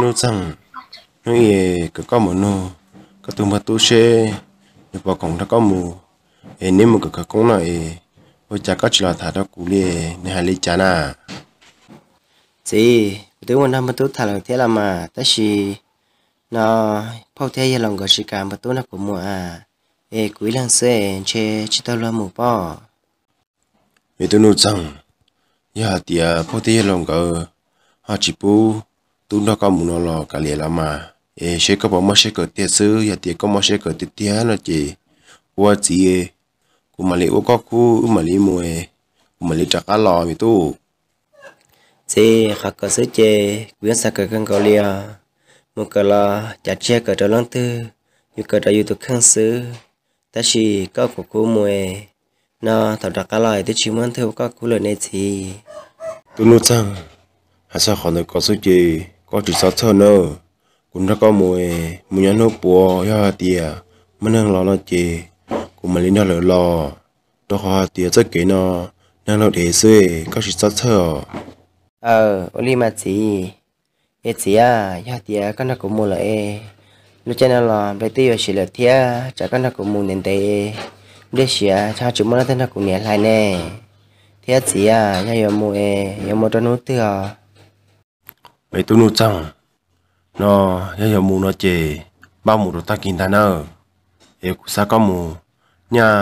Nuj Txeeg, hnub ib kawm koj mus nug koj tus npawg Tub seb nws puas khoom nrog koj mus, es neb mus kawm khawv koob no es ua cas koj tsis los tham rau kuv li, nws hais li cas na? Txiv, kuv twb mus nrog npawg Tub tham lawm thiab los mas, tab sis no phauj thiab yawg laus nkawd tsis kam npawg Tub nrog kuv mus a, es kuv ib leeg xwb ntshe tsis tau luag mus pob. Me tub Nuj Txeeg, yog hais tias phauj thiab yawg laus nkawd ho tsis pub Tub nrog koj mus no los kav liam los mas, es seb koj puas mob siab kawm tiag xwb. Yog tias koj mob siab kawm tiag tiag no ces ua txiv, kuv mam li ua koj khub wb mam li mus, kuv mam li rov qab los me tub. Txiv, qhov kawm xwb ces kuv yeej xav kawm kawg nkaus li os. Mus kawm los cav tsis yog kawm rau leej twg, yus kawm rau yus tus kheej xwb. Tab sis koj kuv khub mus no, thaum rov qab los twb tsis muaj leej twg ua koj khub lawm ne txiv. Tub Nuj Txeeg, hais txog qhov ntawd koj xwb ces koj tsis txhob txhawj nawb. Kuv nrog koj mus, mus nyob hnub puav, yog hais tias muaj neeg los no ces kuv mam li nrog lawv los, rau qhov hais tias txoj kev no neeg laug dev xwb, koj tsis txhob txhawj os. Aw, ua li mas txiv. Es txiv a, yog tias koj nrog kuv mus lawm es lub caij no los nplej twb yuav siav lawm thiab, tsam koj nrog kuv mus ntev ntev, nplej siav ho tsis muaj leej twg nrog kuv niam hlais ne. Thiab txiv a, yog yuav mus es yuav mus rau hnub twg os? Me tub Nuj Txeeg, no yog yuav mus no ces npaj mus rau tag kis ntag nawb. Es kuv xa koj mus nyaj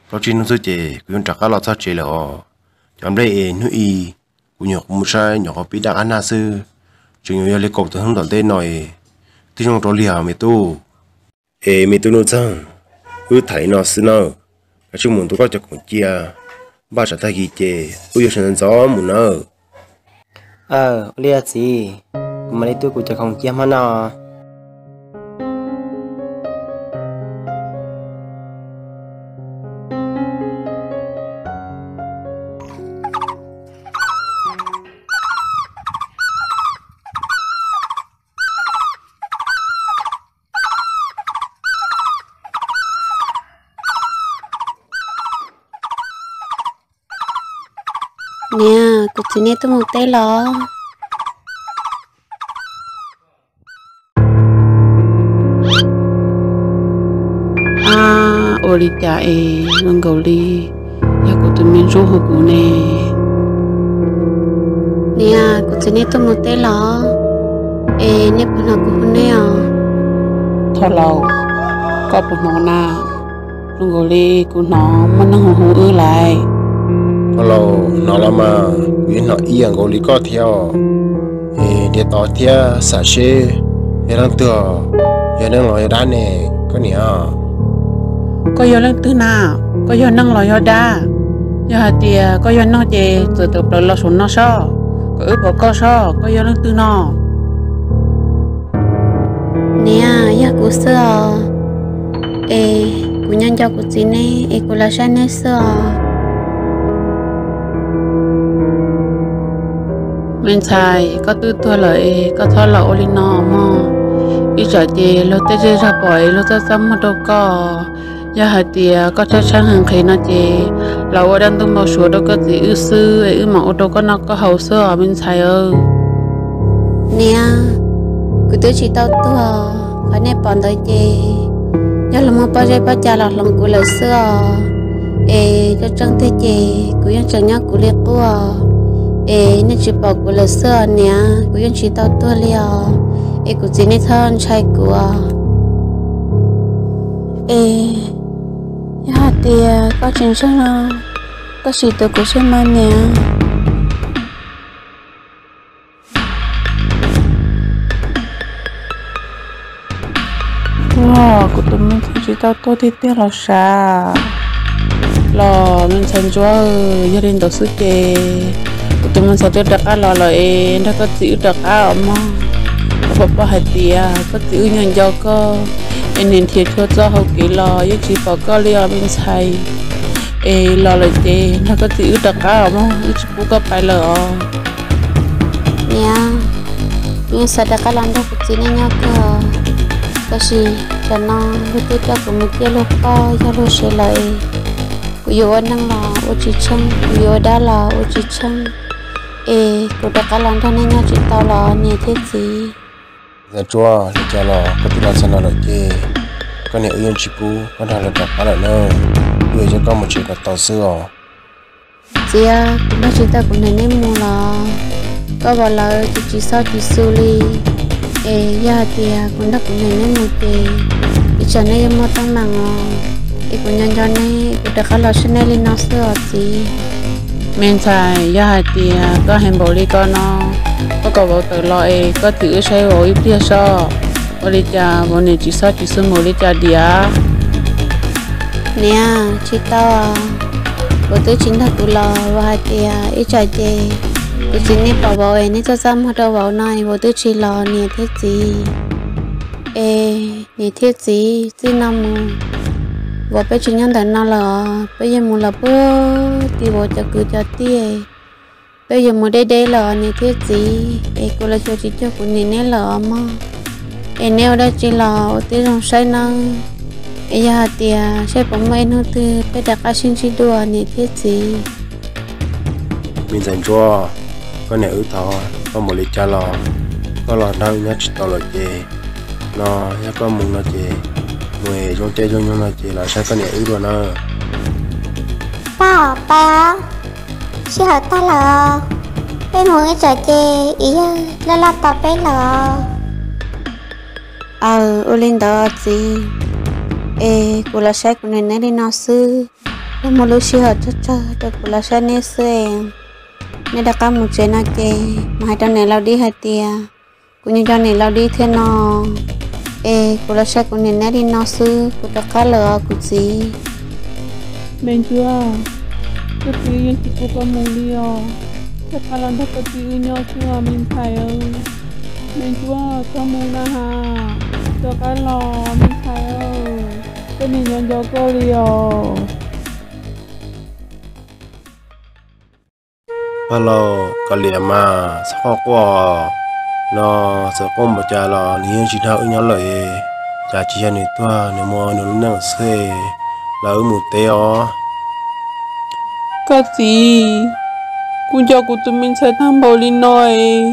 plaub tsib hnub xwb ces kuv yeej rov qab los txog tsev lawm os. Cov nplej es hnub i kuv nyuam qhuav mus saib nyuam qhuav pib daj qab nag xwb, tseem yuav yog li kaum tawm hnub tom ntej no es thiaj zoo rau li os me tub. Es me tub Nuj Txeeg, wb tham li no xwb nawb. Kav tsij mus ntu koj cov khoom cia, npaj tsam tag kis ces wb yuav sawv ntxov ntxov mus nawb. Aw, ua li txiv, kuv mam li tu kuv cov khoom cia hmo no. Niam, kuv txiv nej tuaj mus teb los? Ab, ua li cas es zoo nkaus li yog kuv tus me ntsuj hu kuv ne? Niam, kuv txiv nej tuaj mus teb los? Es nej puas hnov kuv hu nej os? Thoj laus, koj puas hnov na? Zoo nkaus li kuv hnov muaj neeg hu hu wb lawm. Thoj laus, hnov los mas, kuv yeej hnov ib yam nkaus li koj thiab os. Es nrhiav tau thiab xam seb yog leej twg, yog neeg los yog dab ne koj niam? Koj yog leej twg na? Koj yog neeg los yog dab? Yog hais tias koj yog neeg ces txawm tawm plaws los saum no sob, kom wb pom koj sob, koj yog leej twg no? Niam, yog kuv xwb os. Es kuv nyob nco kuv txiv nej es kuv los saib nej xwb os. Me ntxhais, koj twb tuag lawm es koj txhob los ua li no mog. Ib tsam ces luag tej zej zog pom es luag txaj txaj muag rau koj. Yog hais tias koj tshaib tshaib nqhis nqhis no ces los ua dab ntuj npau suav rau koj txiv wb xwb es wb mam ua rau koj noj koj haus xwb os me ntxhais. Niam, kuv twb tsis tau tuag, qhov nej pom ntawd ces yog luag muab pob zeb pob cav los hloov kuv lawm xwb os. Es tseeb tseeb tiag ces kuv yeej tseem nyob kuv li qub os. Es nej tsis pom kuv lawm xwb os niam, kuv yeej tsis tau tuag li os. Es kuv txiv nej txhob ntshai kuv os. Es yog hais tias koj tsis ntseeg no, koj sim tuav kuv seb mas niam. Ua, kuv tus me ntxhais tsis tau tuag tiag tiag los sav. Los me ntxhais ntsuab, yog li ntawd xwb ces kuv tus me ntxhais twb rov qab los lawm es nrog koj txiv wb rov qab os mog. Koj puas paub hais tias koj txiv wb nyob nco koj, es niam nrhiav txhua txoj hauv kev los yeej tsis pom koj li os me ntxhais. Es los lawm ces nrog koj txiv wb rov qab os mog, wb tsis pub koj pais lawm os. Niam, kuv yeej xav rov qab los nrog kuv txiv nej nyob kawg, tab sis tsam no luag twb coj kuv mus ciaj luag poj yawg luag sev lawm es kuv yuav ua neeg los ua tsis tsheej, kuv yuav ua dab los ua tsis tsheej, es kuv rov qab los nrog nej nyob tsis tau los niam thiab txiv. Ntxawm Ntsuab, li cas los koj twb los txog no lawm ces koj niam wb yeej tsis pub koj nrog lawv rov qab lawm na, wb yuav coj koj mus tsev kom tau xwb os. Txiv, kuv nrog tsis tau kuv niam neb mus los koj vauv lawv tsis tsis xob tsis xu li. Es yog hais tias kuv nrog kuv niam neb mus ces ib tsam neb yuav muaj teeb meem os, es kuv nco nco neb, kuv rov qab los saib neb li no xwb os txiv. Me ntxhais, yog hais tias koj hais npaum li ko no, koj kom vauv tawm los es koj thim wb saib vauv ib pliag sob. Ua li cas vauv niam tsis xob tsis xu mus li cas diam? Niam, tsis tau, vauv twb tsis nrog kuv los, vauv hais tias ib tsam ces kuv txiv nej pom vauv es nej txaj txaj muag rau vauv no es vauv twb tsis los niam thiab txiv. Es niam thiab txiv, txij no mus vauv peb tsis nyob ntawm no lawm os, peb yuav mus los puag tim vauv cov kwv cov tij, peb yuav mus deb deb lawm os niam thiab txiv, es kuv los xyov tsis cuag kuv niam neb lawm os mog. Es neb ua dab tsi los ua tib zoo saib nawb, es yog hais tias saib puas muaj ib hnub twg peb rov qab sib ntsib dua niam thiab txiv. Me Ntxawm Ntsuab, koj niam wb thov koj mus li cas los koj los nrog wb nyob tsis tau lawm ces no yog koj mus no ces mus es zoo caij zoo nyoog no ces los saib koj niam wb dua na. Pog, pais os, sij hawm tag lawm os, peb mus ib tsam ces ib yawg laj laj tos peb lawm os. Aws, ua li ntawd txiv, es kuv los saib kuv niam neb li no xwb, los muaj lub sij hawm tsawg tsawg rau kuv los saib neb xwb es neb rov qab mus tsev no ces mus hais rau niam laus dib hais tias kuv nco nco niam laus dib thiab no, es kuv los saib kuv niam neb li no xwb, kuv rov qab lawm os kuv txiv. Me Ntsuab, koj txiv yeej tsis pub koj mus li os, rov qab los nrog koj txiv wb nyob xwb os me ntxhais. Me Ntsuab, txhob mus na has, rov qab los me ntxhais, koj niam nco nco koj li os. Pog laus, kav liam mas, txhob quaj quaj no, txawm quaj npaum cas los nws yeej tsis nrog wb nyob lawm, cas tsis yog nws tuag nws mus nws lub neej xwb, los wb mus teb os. Koj txiv, kuv nco kuv tus me ntxhais tag npaum li no es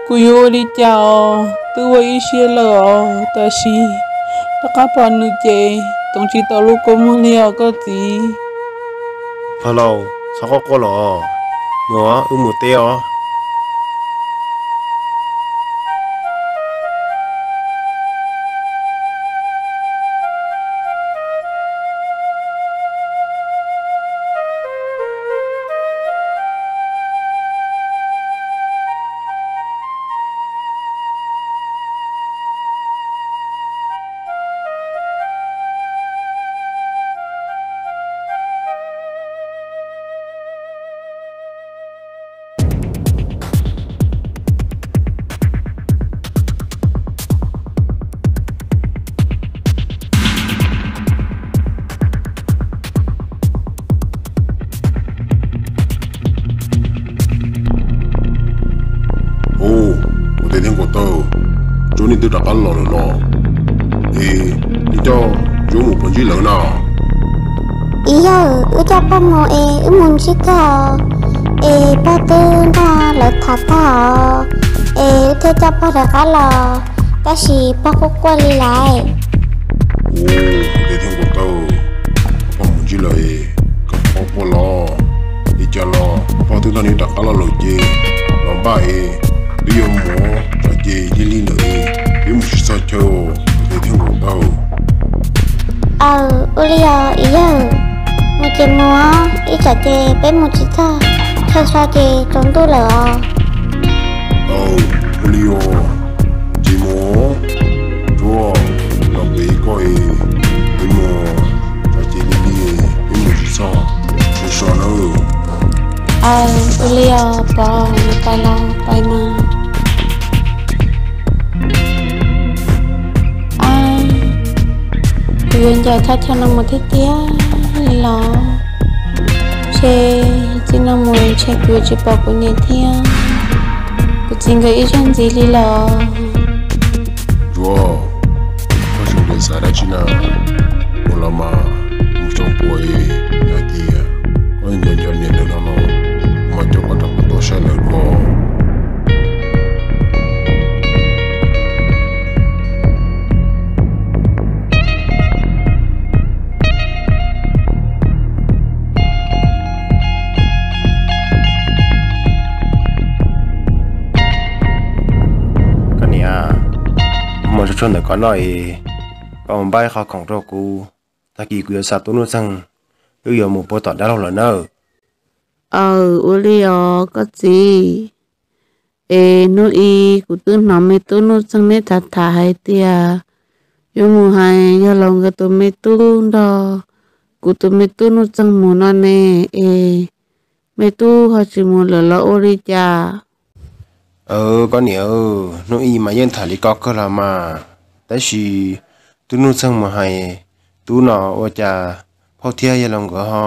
kuv yuav ua li cas os, twb ua ib siab lawm os, tab sis rov qab pom nws ces toov tsis tau lub kua muag li os koj txiv. Pog laus, txhob quaj quaj los, mus wb mus teb os. Ub, kuv tes thiab nkaus taw, Ntsuab nej twb rov qab los lawm los? Es nej coj Ntsuab mus puas ntsib lawv na? Ib yawg, wb coj pog mus es wb mus ntsib kawg, es pog twb nrog lawv tham tag os, es wb thiaj coj pog rov qab los, tab sis pog quaj quaj li lawm. Ub, kuv tes thiab nkaus taw, pog mus ntsib lawv es koj quaj quaj los? Li cas los pog twb nrog neb rov qab los lawm ces los npaj es twb yuav mus, tsam ces lig lig ntawm es peb mus tsis txog chaw, kuv tes thiab nkaus taw. Aws, ua li os ib yawg, mus ces mus, ib tsam ces peb mus tsis txog chaw so ces tsaus ntuj lawm os. Aws, ua li os, ces mus, Ntsuab, los pem koj es peb mus, tsam ces lig lig peb mus tsis txog chaw so nawb. Aws, ua li os pog, pais los pais mas. Ab, kuv yuav ncaim thaj chaw no mus tiag tiag li los? Ntshe txij no mus ntshe kuv yuav tsis pom kuv niam thiab kuv txiv nkawd ib zaug ntxiv li los. Ntsuab, koj tseem xav dab tsi na? Mus los mas, mus xyoo puas es yog tias koj nco nco niam lawv no los, kuv mam coj koj rov qab tuaj saib lawv dua. Txog ntawm koj no es koj mus npaj ib qho khoom rau kuv, tag kis kuv yuav xa tub Nuj Txeeg, wb yuav mus puag tom dab laug lawm nawb. Aws, ua li os koj txiv. Es hnub ib kuv twb hnov me tub Nuj Txeeg neb tham tham hais tias yuav mus hais Yog Laus nkawd tus me tub nrog kuv tus me tub Nuj Txeeg mus no ne, es me tub ho tsis mus lawm los ua li cas? Aws, koj niam, hnub ib mas yeej tham li koj kawg los mas, tab sis tub Nuj Txeeg mus hais tub no ua cas phauj thiab Yog Laus nkawd ho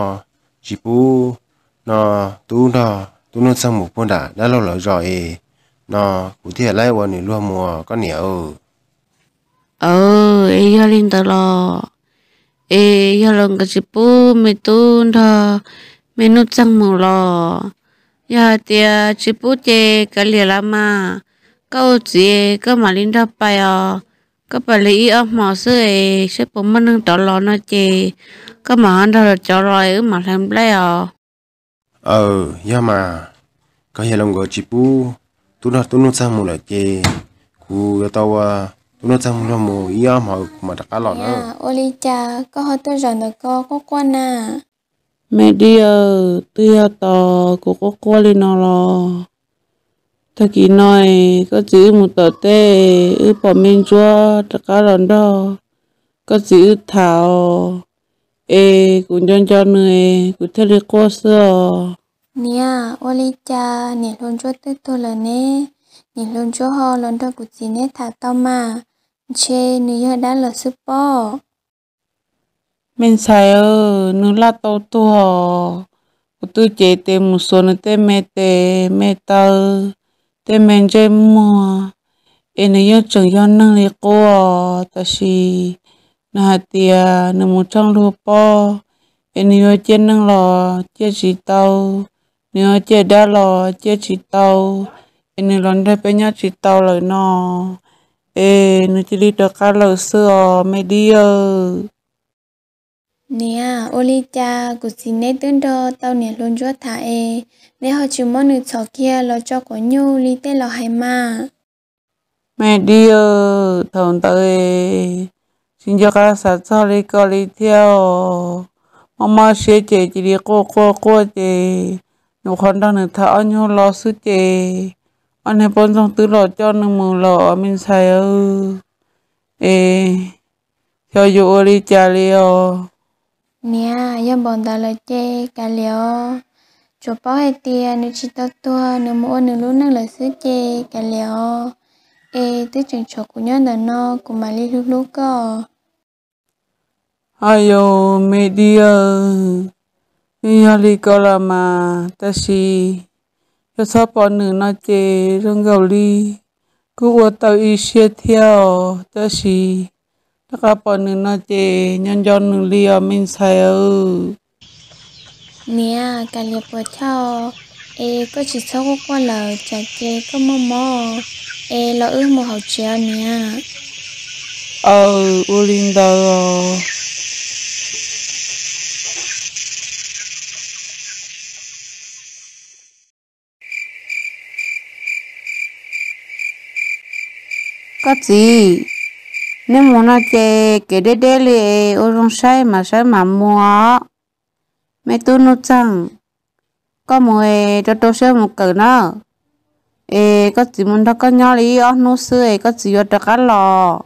tsis pub no tub nrog tub Nuj Txeeg mus puag nram dab laug lawv zos es no kuv thiaj laib ua nws luag mus, koj niam. Aws, es yog li ntawd los, es Yog Laus nkawd tsis pub me tub nrog me Nuj Txeeg mus los? Yog hais tias tsis pub ces kav liam los mas, koj ua txiv koj mam li nrog pais os. Koj pais li ib ob hmos xwb es saib puas muaj neeg rov los no ces koj mam ho nrog lawv cov los es wb mam hlais nplaim os. Aws, yog mas, koj Yog Laus nkawd tsis pub tub nrog tub Nuj Txeeg mus lawm ces kuv yuav tau ua tub Nuj Txeeg mus luag mus ib ob hmos kuv mam rov qab los na. Ua li cas koj ho tuaj zaum ntawm ko quaj quaj na? Me Dib aw, twb yog tos kuv quaj quaj li no los. Tag kis no es koj txiv wb mus tom teb, wb pom me Ntsuab rov qab los nrog koj txiv wb tham os, es kuv nco nco nws es kuv thiaj li quaj xwb os. Niam, ua li cas niam hluas Ntsuab twb tuag lawm ne, niam hluas Ntsuab ho los nrog kuv txiv neb tham tau mas, ntshe nws yog dab laug xwb pob. Me ntxhais, nws laj tau tuag, kuv twb cev tes mus xuas nws tej me tes me taw, tej me ntsej muag, es nws yeej tseem yog neeg li qub os. Tab sis nws hais tias nws mus tsheej luag pob, es nws yuav ciaj neeg los ciaj tsis tau, nws yuav ciaj dab los ciaj tsis tau, es nws los nrog peb nyob tsis tau lawm no, es nws cia li rov qab lawm xwb os me Dib aw. Niam, ua li cas kuv txiv neb twb nrog tau niam hluas Ntsuab tham es neb ho tsis muab nws txhom kiag los tso quav nyuj li tej laus hais mas? Me Dib aw, thaum ntawd tsis nco qab xav txog li ko li thiab os. Mob mob siab ces cia li quaj quaj quaj ces nyuam qhuav nrog nws tham ob nyuag lo xwb ces ob niag poj ntxoog twb los coj nws mus lawm me ntxhais aw. Es xyov yuav ua li cas li os. Niam, yog npaum ntawd lawm ces kav liam os. Tsuas paub hais tias nws tsis tau tuag, nws mus ua nws lub neej lawm xwb ces kav liam os. Es twb tseem tshuav kuv nyob ntawm no kuv mam li hlub hlub koj. Aib yos me Dib aw, yeej yog li ko los mas, tab sis yog txhob pom nws no ces zoo nkaus li kuj ua tau ib siab thiab os, tab sis rov qab pom nws no ces nyob nco nws li os me ntxhais aw. Niam, kav liam puas chawj, es koj tsis txhob quaj quaj lawm tsam ces koj muaj mob, es los wb mus hauv tsev os niam. Aw, ua li ntawd os. Koj txiv, neb mus no ces kev deb deb li es ua zoo saib mas saib mas mus. Me tub Nuj Txeeg, koj mus es rau rau siab mus kawm na, es koj txiv mus nrog koj nyob li ib ob hnub xwb es koj txiv yuav rov qab los.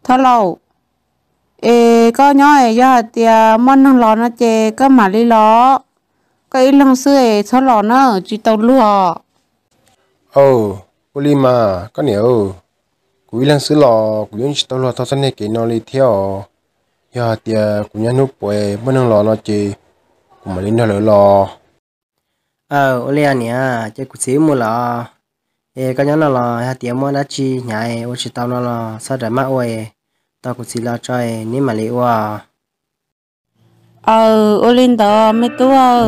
Thoj Laus, es koj nyob es yog hais tias muaj neeg los no ces koj mam li los, koj ib leeg xwb es txhob los na, tsis tau luag. Aw, ua li mas koj niam, kuv ib leeg xwb los kuv yeej tsis tau luag tau txoj niag kev no li thiab os. Yog hais tias kuv nyob hnub puav es muaj neeg los no ces kuv mam li nrog lawv los. Aw, ua li niam, ces kuv txiv wb mus lawm. Es koj nyob no los hais tias muaj dab tsi hnyav ua tsis tau no los txhob rawm maj ua, tos kuv txiv los tso neb mam li ua. Aw, ua li ntawd me tub aw.